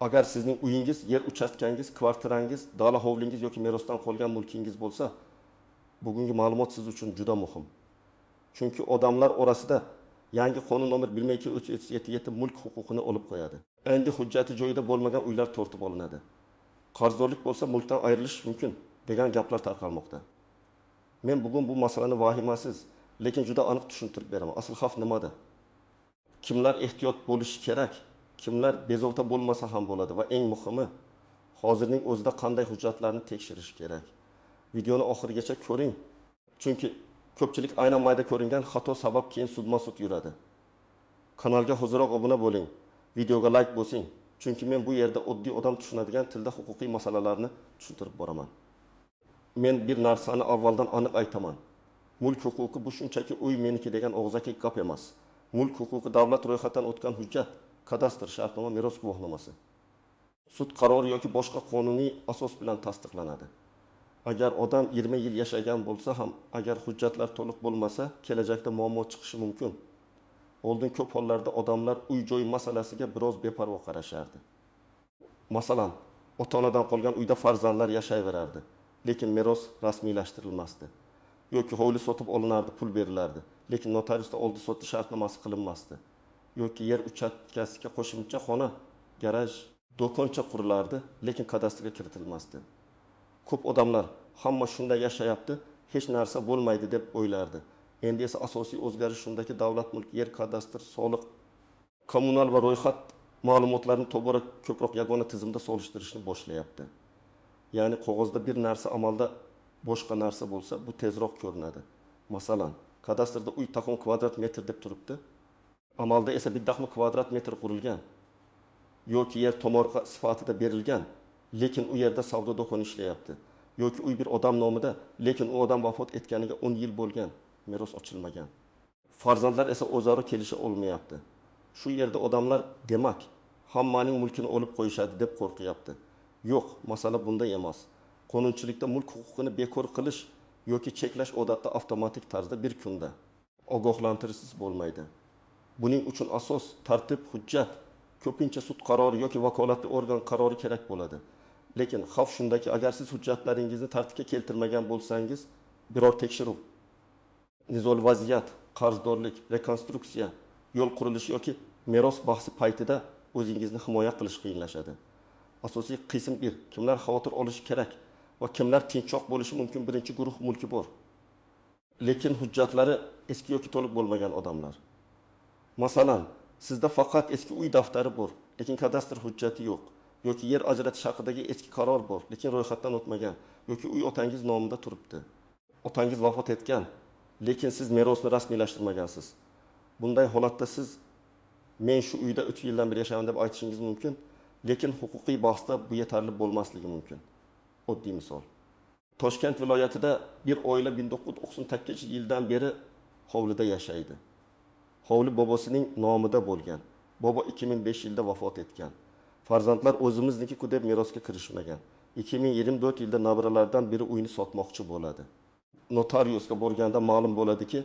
Agar sizning uyingiz, yer uchastkangiz, kvartirangiz, dala hovlingiz yoki merosdan qolgan mulkingiz bo'lsa, bugungi ma'lumot siz uchun juda muhim. Chunki odamlar orasida yangi qonun nomer 12337 mulk huquqini olib qo'yadi. Endi hujjati joyida bo'lmagan uylar tortib olinadi. Qarzdorlik bo'lsa mulkdan ayrilish mumkin degan gaplar tarqalmoqda. Men bugun bu masalani vahimasiz, lekin juda aniq tushuntirib beraman. Asl xavf nimada? Kimlar ehtiyot bo'lishi kerak, kimlar bezovta bo'lmasa ham bo'ladi va eng muhimi, hozirning o'zida qanday hujjatlarni tekshirish kerak. Videoni oxirigacha ko'ring. Chunki ko'pchilik aynan mayda ko'ringan xato sabab keyin sudma-sud yuradi. Kanalga hoziroq obuna bo'ling, videoga like bosing. Chunki men bu yerda oddiy odam tushunadigan tilda huquqiy masalalarni tushuntirib boraman. Men bir narsani avvaldan aniq aytaman. Mulk huquqi bu shunchaki uy meniki degan og'zaki gap emas. Mulk huquqi davlat ro'yxatidan o'tgan hujjat, kadastr, shartnoma, meros guvohnomasi. Sud qarori yoki boshqa qonuniy asos bilan tasdiqlanadi. Agar odam 20 yil yashagan bo'lsa ham, agar hujjatlar to'liq bo'lmasa, kelajakda muammo chiqishi mumkin. Oldin ko'p hollarda odamlar uy-joy masalasiga biroz beparvo qarashardi. Masalan, ota-onadan qolgan uyda farzandlar yashayverardi, lekin meros rasmiylashtirilmasdi. Yoki hovli sotib olinardi, pul berilardi, lekin notariusda oldi-sotdi shartnomasi qilinmasdi. Yoki yer uchastkasiga qo'shimcha xona, garaj, do'koncha qurilardi, lekin kadastrga kiritilmasdi. Ko'p odamlar hamma shunday yashayapti, hech narsa bo'lmaydi deb o'ylardi. Endi esa asosiy o'zgarish shundaki, davlat mulk, yer kadastr, soliq, kommunal va ro'yxat ma'lumotlarini tobora ko'proq yagona tizimda solishtirishni boshlayapti. Ya'ni qog'ozda bir narsa, amalda boshqa narsa bo'lsa, bu tezroq ko'rinadi. Masalan, kadastrda uy taqon kvadrat metr deb turibdi, amalda esa bitta kvadrat metr qurilgan yoki yer tomorqa sifatida berilgan, lekin u yerda savdo do'koni ishlayapti. Yoki uy bir odam nomida, lekin u odam vafot etganiga 10 yil bo'lgan, meros ochilmagan. Farzandlar esa o'zaro kelisha olmayapti. Shu yerda odamlar demak, hammaning mulkini olib qo'yishadi deb qo'rqyapti. Yo'q, masala bunda emas. Qonunchilikda mulk huquqini bekor qilish yoki cheklash odatda avtomatik tarzda bir kunda ogohlantirishsiz bo'lmaydi. Buning uchun asos, tartib, hujjat, ko'pincha sud qarori yoki vakolatli organ qarori kerak bo'ladi. Lekin xavf shundaki, agar siz hujjatlaringizni tartibga keltirmagan bo'lsangiz, biror tekshiruv, nizoli vaziyat, qarzdorlik, rekonstruksiya, yo'l qurilishi yoki meros bahsi paytida o'zingizni himoya qilish qiyinlashadi. Asosiy qism 1. Kimlar xavotir olishi kerak va kimlar tinchroq bo'lishi mumkin? Birinchi guruh mulki bor, lekin hujjatlari eski yoki to'liq bo'lmagan odamlar. Masalan, sizda faqat eski uy daftari bor, lekin kadastr hujjati yo'q, yoki yer ajratish haqidagi eski qaror bor, lekin ro'yxatdan o'tmagan, yoki uy otangiz nomida turibdi. Otangiz vafot etgan, lekin siz merosni rasmiylashtirmagansiz. Bunday holatda siz men shu uyda 3 yildan beri yashayman deb aytishingiz mumkin, lekin huquqiy bahsda bu yetarli bo'lmasligi mumkin. Oddiy misol. Toshkent viloyatida bir oila 1998-yildan beri hovlida yashaydi. Hovli bobosining nomida bo'lgan. Bobo 2005 yilda vafot etgan. Farzandlar o'zimizniki-ku deb merosga kirishmagan. 2024 yilda nabiralardan biri uyni sotmoqchi bo'ladi. Notariusga borganda ma'lum bo'ladiki,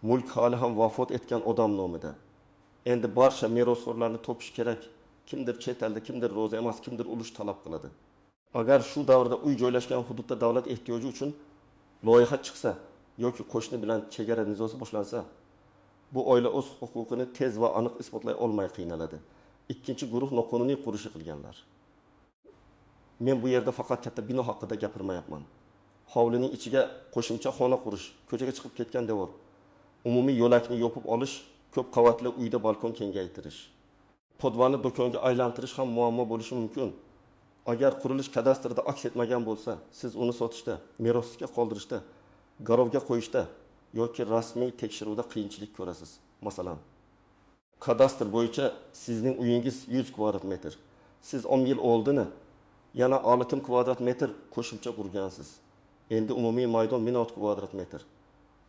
mulk hali ham vafot etgan odam nomida. Endi barcha merosxo'rlarni topish kerak. Kimdir chet elda, kimdir rozi emas, kimdir ulush talab qiladi. Agar shu davrda uy joylashgan hududda davlat ehtiyoji uchun loyiha chiqsa yoki qo'shni bilan chegara nizosi boshlansa, bu oila o'z huquqini tez va aniq isbotlay olmay qiynaladi. Ikkinchi guruh noqonuniy qurilish qilganlar. Men bu yerda faqat katta bino haqida gapirmayapman. Hovlining ichiga qo'shimcha xona qurish, ko'chaga chiqib ketgan devor, umumiy yo'lakni yopib olish, ko'p qavatli uyda balkon kengaytirish, podvalni do'konga aylantirish ham muammo bo'lishi mumkin. Agar qurilish kadastrda aks etmagan bo'lsa, siz uni sotishda, merosga qoldirishda, garovga qo'yishda yoki rasmiy tekshiruvda qiyinchilik ko'rasiz. Masalan, kadastr bo'yicha sizning uyingiz 100 kvadrat metr. Siz 10 yil oldin yana 6 kvadrat metr qo'shimcha qurgansiz. Endi umumiy maydon 1006 kvadrat metr.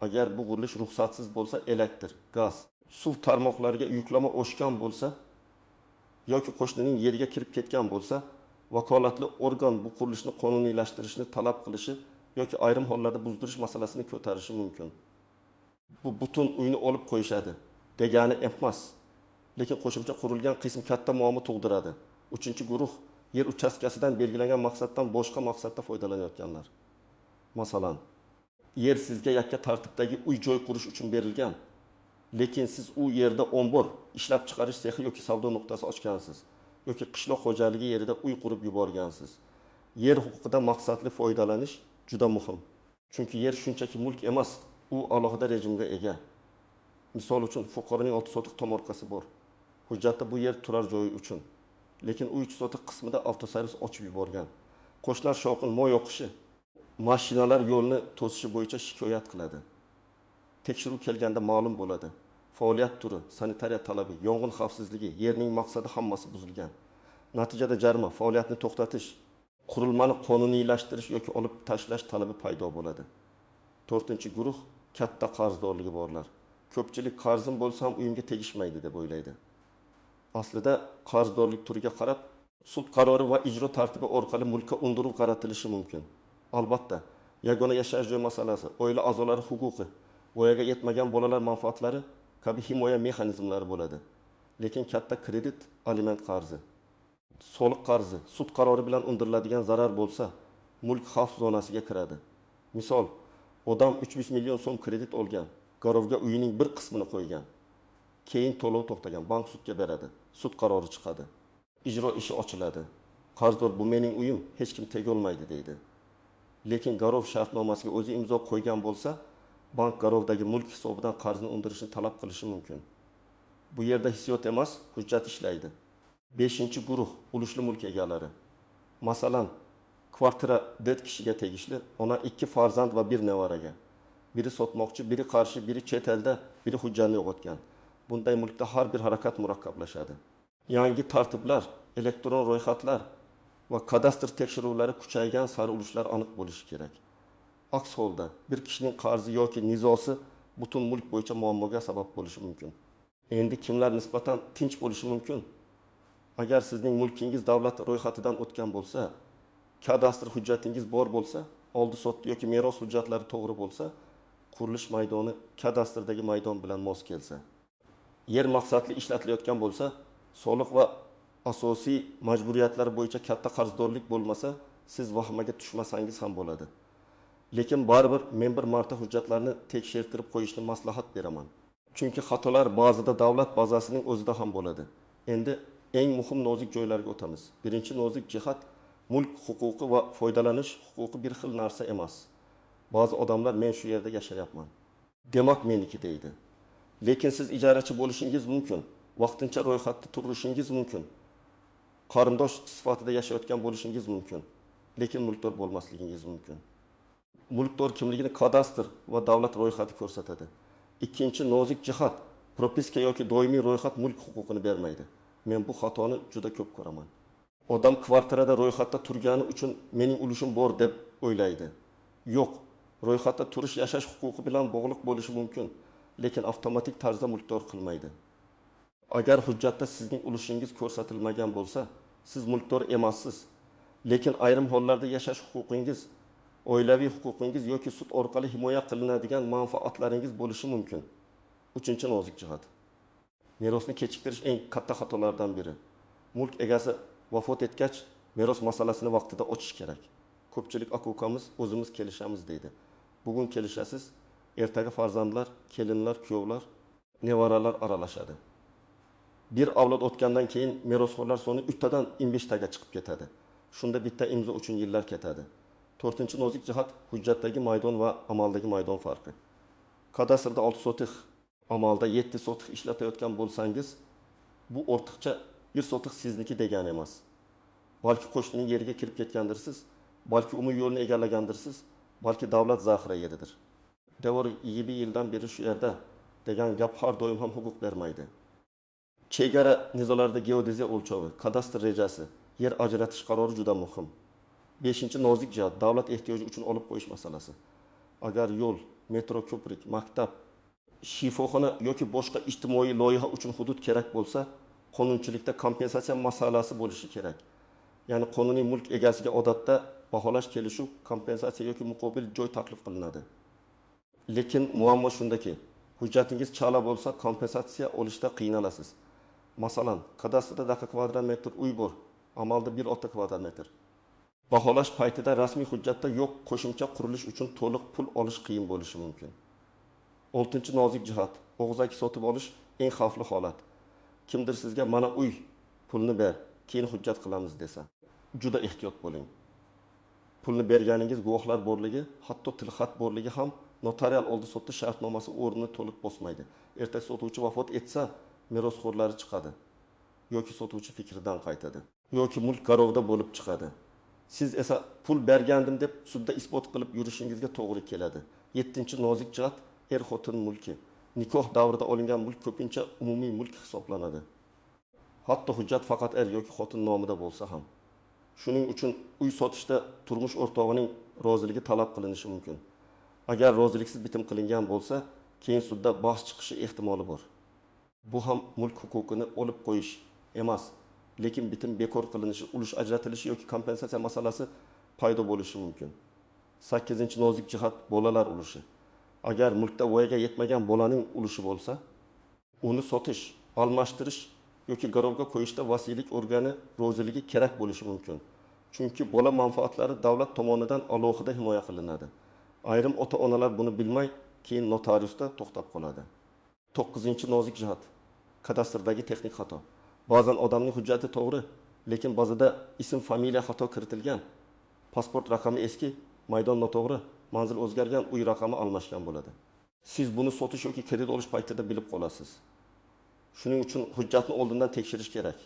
Agar bu qurilish ruxsatsiz bo'lsa, elektr, gaz, suv tarmoqlariga yuklama oshgan bo'lsa yoki qo'shnining yeriga kirib ketgan bo'lsa, vakolatli organ bu qurilishni qonuniylashtirishni talab qilishi yoki ayrim hollarda buzdirish masalasini ko'tarishi mumkin. Bu butun uyni olib qo'yishadi degani emas, lekin qo'shimcha qurilgan qism katta muammo tug'diradi. Uchinchi guruh yer uchastkasidan belgilangan maqsaddan boshqa maqsadda foydalanayotganlar. Masalan, yer sizga yakka tartibdagi uy-joy qurish uchun berilgan, lekin siz u yerda ombor, ishlab chiqarish sexi yoki savdo nuqtasi ochgansiz yoki qishloq xo'jaligi yerida uy qurib yuborgansiz. Yer huquqidan maqsadli foydalanish juda muhim. Chunki yer shunchaki mulk emas, u alohida rejimga ega. Misol uchun, fuqaroning 6 sotix tomorqasi bor. Hujjatda bu yer turar joyi uchun. Lekin u 3 sotix qismida avtoservis ochib yuborgan. Qo'shnilar shovqin, moy yoqishi, mashinalar yo'lni to'sishi bo'yicha shikoyat qiladi. Tekshiruv kelganda ma'lum bo'ladi. Faoliyat turi, sanitariya talabi, yong'in xavfsizligi, yerning maqsadi hammasi buzilgan. Natijada jarima, faoliyatni to'xtatish, qurilmani qonuniylashtirish yoki olib tashlash talabi paydo bo'ladi. To'rtinchi guruh katta qarzdorligi borlar. Ko'pchilik qarzim bo'lsa ham uyimga tegishmaydi deb o'ylaydi. Aslida qarzdorlik turiga qarab sud qarori va ijro tartibi orqali mulkka undiruv qaratilishi mumkin. Albatta, yagona yashash joy masalasi, oila a'zolari huquqi, voyaga yetmagan bolalar manfaatlari kabi himoya mexanizmlari bo'ladi. Lekin katta kredit, aliment qarzi, soliq qarzi, sud qarori bilan undiriladigan zarar bo'lsa, mulk xavf zonasiga kiradi. Misol, odam 300 million so'm kredit olgan, garovga uyining bir qismini qo'ygan. Keyin to'lov to'xtagan, bank sudga beradi. Sud qarori chiqadi. Ijro ishi ochiladi. Qarzdor bu mening uyim, hech kim tegolmaydi deydi. Lekin garov shartnomasiga o'zi imzo qo'ygan bo'lsa, bank garovdagi mulk hisobidan qarzni undirishni talab qilishi mumkin. Bu yerda hissiyot emas, hujjat ishlaydi. 5-guruh ulushli mulk egalari. Masalan, kvartira 4 kishiga tegishli, ona 2 farzand va 1 nevaraga. Biri sotmoqchi, biri qarshi, biri chet elda, biri hujjatni yo'qotgan. Bunday mulkda har bir harakat murakkablashadi. Yangi tartiblar, elektron ro'yxatlar va kadastr tekshiruvlari kuchaygan sari ulushlar aniq bo'lishi kerak. Aks holda bir kishining qarzi yoki nizosi butun mulk bo'yicha muammoga sabab bo'lishi mumkin. Endi kimlar nisbatan tinch bo'lishi mumkin? Agar sizning mulkingiz davlat ro'yxatidan o'tgan bo'lsa, kadastr hujjatingiz bor bo'lsa, oldi-sotdi yoki meros hujjatlari to'g'ri bo'lsa, qurilish maydoni kadastrdagi maydon bilan mos kelsa, yer maqsadli ishlatilayotgan bo'lsa, soliq va asosiy majburiyatlar bo'yicha katta qarzdorlik bo'lmasa, siz vahimaga tushmasangiz ham bo'ladi. Lekin baribir men bir marta hujjatlarni tekshirtirib qo'yishni maslahat beraman. Chunki xatolar ba'zida davlat bazasining o'zida ham bo'ladi. Endi eng muhim nozik joylarga o'tamiz. Birinchi nozik jihat mulk huquqi va foydalanish huquqi bir xil narsa emas. Ba'zi odamlar men shu yerda yashayapman, demak meniki deydi. Lekin siz ijarachi bo'lishingiz mumkin, vaqtincha ro'yxatda turishingiz mumkin, qarindosh sifatida yashayotgan bo'lishingiz mumkin, lekin mulkdor bo'lmasligingiz mumkin. Mulkdor kimligini kadastr va davlat ro'yxati ko'rsatadi. Ikkinchi nozik jihat propiska yoki doimiy ro'yxat mulk huquqini bermaydi. Men bu xatoni juda ko'p ko'raman. Odam kvartirada ro'yxatda turgani uchun mening ulushim bor deb o'ylaydi. Yo'q, ro'yxatda turish yashash huquqi bilan bog'liq bo'lishi mumkin, lekin avtomatik tarzda mulkdor qilmaydi. Agar hujjatda sizning ulushingiz ko'rsatilmagan bo'lsa, siz mulkdor emassiz. Lekin ayrim hollarda yashash huquqingiz, oilaviy huquqingiz yoki sud orqali himoya qilinadigan manfaatlaringiz bo'lishi mumkin. Uchinchi nozik jihat. Merosni kechiktirish eng katta xatolardan biri. Mulk egasi vafot etgach, meros masalasini vaqtida ochish kerak. Ko'pchilik aka-ukamiz o'zimiz kelishamiz deydi. Bugun kelishasiz, ertaga farzandlar, kelinlar, kuyovlar, nevaralar aralashadi. Bir avlod o'tgandan keyin merosxo'rlar soni 3 tadan 15 taga chiqib ketadi. Shunda bitta imzo uchun yillar ketadi. To'rtinchi nozik jihat hujjatdagi maydon va amaldagi maydon farqi. Kadastrda 6 sotix, amalda 7 sotix ishlatayotgan bo'lsangiz, bu ortiqcha 1 sotix sizniki degani emas. Balki qo'shnining yeriga kirib ketgandirsiz, balki umumiy yo'lni egallagandirsiz, balki davlat zaxira yeridir. Devor 20 yildan beri shu yerda degan gap har doim ham huquq bermaydi. Chegara nizolarida geodeziya o'lchovi, kadastr rejasi, yer ajratish qarori juda muhim. 5-nozik jihat davlat ehtiyoji uchun olib qo'yish masalasi. Agar yo'l, metro ko'prik, maktab, shifoxona yoki boshqa ijtimoiy loyiha uchun hudud kerak bo'lsa, qonunchilikda kompensatsiya masalasi bo'lishi kerak. Ya'ni qonuniy mulk egasiga odatda baholash kelishuv, kompensatsiya yoki muqobil joy taklif qilinadi. Lekin muammo shundaki, hujjatingiz chala bo'lsa, kompensatsiya olishda qiynalasiz. Masalan, kadastrda daqa kvadrat metr uy bor, Amalda 1,6 kvadrat metr. Baholash paytida rasmiy hujjatda yo'q qo'shimcha qurilish uchun to'liq pul olish qiyin bo'lishi mumkin. Oltinchi nozik jihat: og'zaki sotib olish eng xavfli holat. Kimdir sizga "Mana uy, pulni ber, keyin hujjat qilamiz" desa, juda ehtiyot bo'ling. Pulni berganingiz guvohlar borligi, hatto tilxat borligi ham notarial oldi-sotdi shartnomasi o'rnini to'liq bosmaydi. Ertaga sotuvchi vafot etsa, merosxo'rlari chiqadi yoki sotuvchi fikridan qaytadi yoki mulk garovda bo'lib chiqadi. Siz esa pul bergandim deb sudda isbot qilib yurishingizga to'g'ri keladi. Yettinchi nozik jihat: er-xotin mulki. Nikoh davrida olingan mulk ko'pincha umumiy mulk hisoblanadi. Hatto hujjat faqat er yoki xotin nomida bo'lsa ham. Shuning uchun uy sotishda turmush o'rtog'ining roziligi talab qilinishi mumkin. Agar roziliksiz bitim qilingan bo'lsa, keyin sudda bahs chiqishi ehtimoli bor. Bu ham mulk huquqini olib qo'yish emas, lekin bitim bekor qilinishi, ulush ajratilishi yoki kompensatsiya masalasi paydo bo'lishi mumkin. Sakkizinchi nozik jihat: bolalar ulushi. Agar mulkda voyaga yetmagan bolaning ulushi bo'lsa, uni sotish, almashtirish yoki garovga qo'yishda vasiylik organi roziligi kerak bo'lishi mumkin. Chunki bola manfaatlari davlat tomonidan alohida himoya qilinadi. Ayrim ota-onalar buni bilmay, keyin notariusda to'xtab qoladi. To'qqizinchi nozik jihat: kadastrdagi texnik xato. Ba'zan odamning hujjati to'g'ri, lekin bazada ism, familiya xato kiritilgan, pasport raqami eski, maydon noto'g'ri, manzil o'zgargan, uy raqami almashgan bo'ladi. Siz buni sotish yoki kredit olish paytida bilib qolasiz. Shuning uchun hujjatni oldindan tekshirish kerak.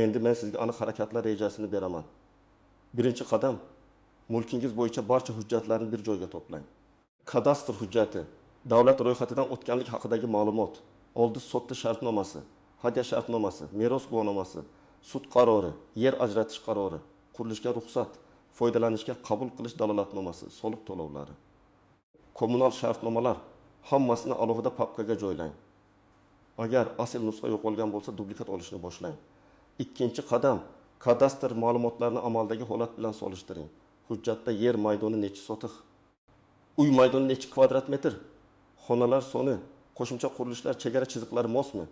Endi men sizga aniq harakatlar rejasini beraman. Birinchi qadam: mulkingiz bo'yicha barcha hujjatlarni bir joyga to'plang. Kadastr hujjati, davlat ro'yxatidan o'tganlik haqidagi ma'lumot, oldi-sotdi shartnomasi, hadya shartnomasi, meros guvohnomasi, sud qarori, yer ajratish qarori, qurilishga ruxsat, foydalanishga qabul qilish dalolatnomasi, soliq to'lovlari, kommunal shartnomalar, hammasini alohida papkaga joylang. Agar asl nusxa yo'qolgan bo'lsa, dublikat olishni boshlang. Ikkinchi qadam: kadastr ma'lumotlarini amaldagi holat bilan solishtiring. Hujjatda yer maydoni nechi sotix, uy maydoni nechi kvadrat metr, xonalar soni, qo'shimcha qurilishlar chegara chiziqlari mosmi?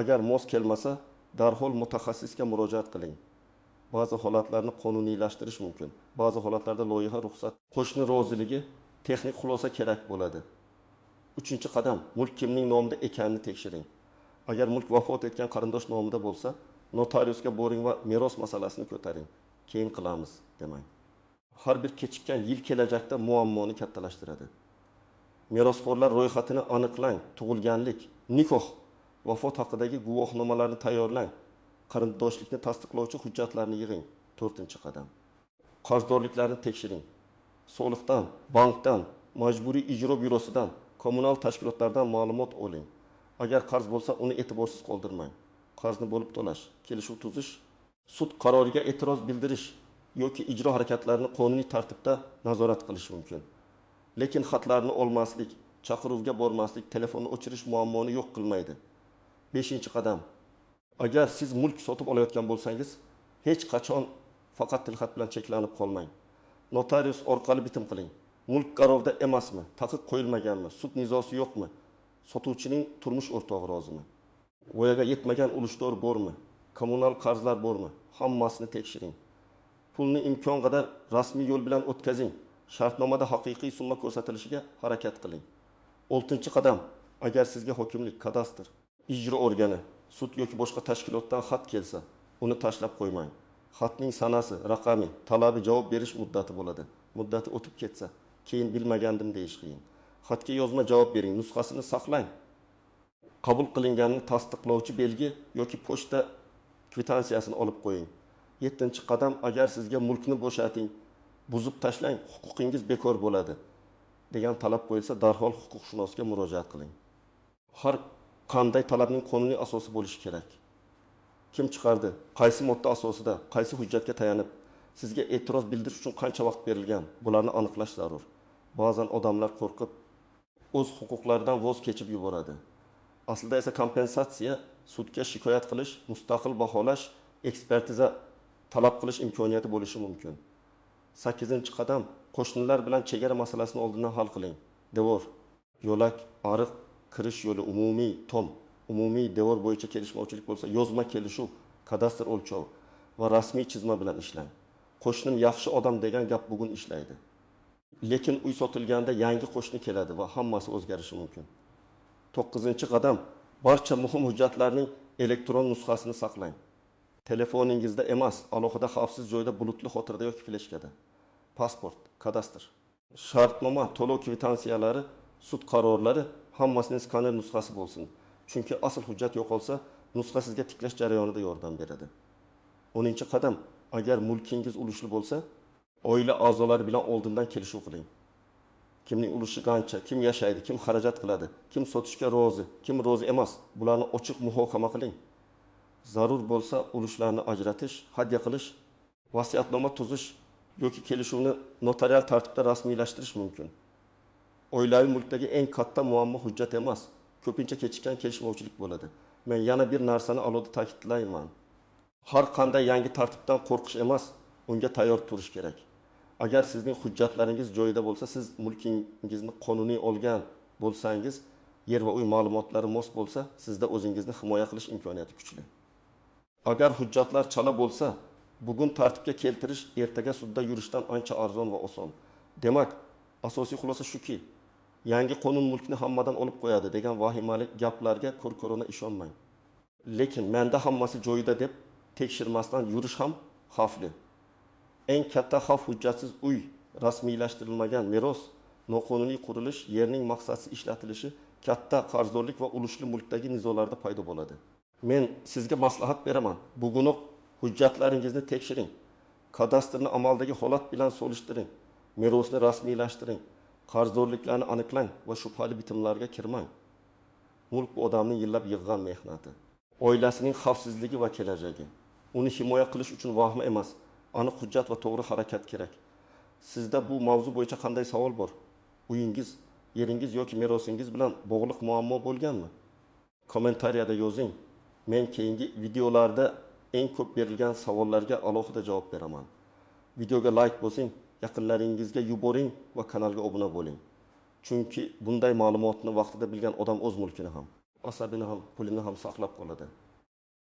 Agar mos kelmasa, darhol mutaxassisga murojaat qiling. Ba'zi holatlarni qonuniylashtirish mumkin. Ba'zi holatlarda loyiha ruxsat, qo'shni roziligi, texnik xulosa kerak bo'ladi. Uchinchi qadam: mulk kimning nomida ekanini tekshiring. Agar mulk vafot etgan qarindosh nomida bo'lsa, notariusga boring va meros masalasini ko'taring. Keyin qilamiz demang. Har bir kechikkan yil kelajakda muammoni kattalashtiradi. Merosxo'rlar ro'yxatini aniqlang, tug'ilganlik, nikoh, vafot haqidagi guvohnomalarni tayyorlang, qarindoshlikni tasdiqlovchi hujjatlarni yig'ing. To'rtinchi qadam: qarzdorliklarni tekshiring. Soliqdan, bankdan, majburiy ijro byurosidan, kommunal tashkilotlardan ma'lumot oling. Agar qarz bo'lsa, uni e'tiborsiz qoldirmang. Qarzni bo'lib to'lash, kelishuv tuzish, sud qaroriga e'tiroz bildirish yoki ijro harakatlarini qonuniy tartibda nazorat qilish mumkin. Lekin xatlarni olmaslik, chaqiruvga bormaslik, telefonni o'chirish muammoni yo'q qilmaydi. Beshinchi qadam: agar siz mulk sotib olayotgan bo'lsangiz, hech qachon faqat tilxat bilan cheklanib qolmang. Notarius orqali bitim qiling. Mulk garovda emasmi, taqiq qo'yilmaganmi, sud nizosi yo'qmi, sotuvchining turmush o'rtog'i rozimi, voyaga yetmagan ulushdor bormi, kommunal qarzlar bormi, hammasini tekshiring. Pulni imkon qadar rasmiy yo'l bilan o'tkazing. Shartnomada haqiqiy summa ko'rsatilishiga harakat qiling. Oltinchi qadam: agar sizga hokimlik, kadastr, ijro organi, sud yoki boshqa tashkilotdan xat kelsa, uni tashlab qo'ymang. Xatning sanasi, raqami, talabi javob berish muddati bo'ladi. Muddati o'tib ketsa, keyin bilmagandim deyish qiyin. Xatga yozma javob bering, nusxasini saqlang. Qabul qilinganini tasdiqlovchi belgi yoki pochta kvitansiyasini olib qo'ying. Yettinchi qadam: agar sizga mulkni bo'shating, buzib tashlang, huquqingiz bekor bo'ladi degan talab qo'yilsa, darhol huquqshunosga murojaat qiling. Har qanday talabning qonuniy asosi bo'lishi kerak. Kim chiqardi, qaysi modda asosida, qaysi hujjatga tayanib, sizga e'tiroz bildirish uchun qancha vaqt berilgan, bularni aniqlash zarur. Ba'zan odamlar qo'rqib o'z huquqlaridan voz kechib yuboradi. Aslida esa kompensatsiya, sudga shikoyat qilish, mustaqil baholash, ekspertiza talab qilish imkoniyati bo'lishi mumkin. Sakkizinchi qadam: qo'shnilar bilan chegara masalasini oldindan hal qiling. Devor, yo'lak, ariq, kirish yo'li, umumiy tom, umumiy devor bo'yicha kelishmovchilik bo'lsa, yozma kelishuv, kadastr o'lchovi. va rasmiy chizma bilan ishlang. Qo'shnim yaxshi odam degan gap bugun ishlaydi. Lekin uy sotilganda yangi qo'shni keladi va hammasi o'zgarishi mumkin. 9-qadam: barcha muhim hujjatlarning elektron nusxasini saqlang. Telefoningizda emas, alohida xavfsiz joyda, bulutli xotirada yoki fleshkada. Pasport, kadastr, shartnoma, to'lov kvitansiyalari, sud qarorlari, hammasining skaner nusxasi bo'lsin. Chunki asl hujjat yo'qolsa, nusxa sizga tiklash jarayonida yordam beradi. 10-qadam: agar mulkingiz ulushli bo'lsa, oila a'zolari bilan oldindan kelishuv qiling. Kimning ulushi qancha, kim yashaydi, kim xarajat qiladi, kim sotishga rozi, kim rozi emas, bularni ochiq muhokama qiling. Zarur bo'lsa ulushlarni ajratish, hadya qilish, vasiyatnoma tuzish yoki kelishuvni notarial tartibda rasmiylashtirish mumkin. Oilaviy mulkdagi eng katta muammo hujjat emas, ko'pincha kechikkan kelishmovchilik bo'ladi. Men yana bir narsani alohida ta'kidlayman. Har qanday yangi tartibdan qo'rqish emas, unga tayyor turish kerak. Agar sizning hujjatlaringiz joyida bo'lsa, siz mulkingizni qonuniy olgan bo'lsangiz, yer va uy ma'lumotlari mos bo'lsa, sizda o'zingizni himoya qilish imkoniyati kuchli. Agar hujjatlar chala bo'lsa, bugun tartibga keltirish ertaga sudda yurishdan ancha arzon va oson. Demak, asosiy xulosa shuki, yangi qonun mulkni hammadan olib qo'yadi degan vahimali gaplarga ko'r-ko'rona ishonmang. Lekin menda hammasi joyida deb tekshirmasdan yurish ham xavfli. Eng katta xavf hujjatsiz uy, rasmiylashtirilmagan meros, noqonuniy qurilish, yerning maqsadsiz ishlatilishi, katta qarzdorlik va ulushli mulkdagi nizolarda paydo bo'ladi. Men sizga maslahat beraman. Bugunoq hujjatlaringizni tekshiring. Kadastrni amaldagi holat bilan solishtiring. Merosni rasmiylashtiring. Qarzdorliklarni aniqlang va shubhali bitimlarga kirmang. Mulk bu odamning yillab yig'gan mehnati, oilasining xavfsizligi va kelajagi. Uni himoya qilish uchun vahima emas, aniq hujjat va to'g'ri harakat kerak. Sizda bu mavzu bo'yicha qanday savol bor? Uyingiz, yeringiz yoki merosingiz bilan bog'liq muammo bo'lganmi? Kommentariyada yozing. Men keyingi videolarda eng ko'p berilgan savollarga alohida javob beraman. Videoga like bosing, yaqinlaringizga yuboring va kanalga obuna bo'ling. Chunki bunday ma'lumotni vaqtida bilgan odam o'z mulkini ham, asabini ham, pulini ham saqlab qoladi.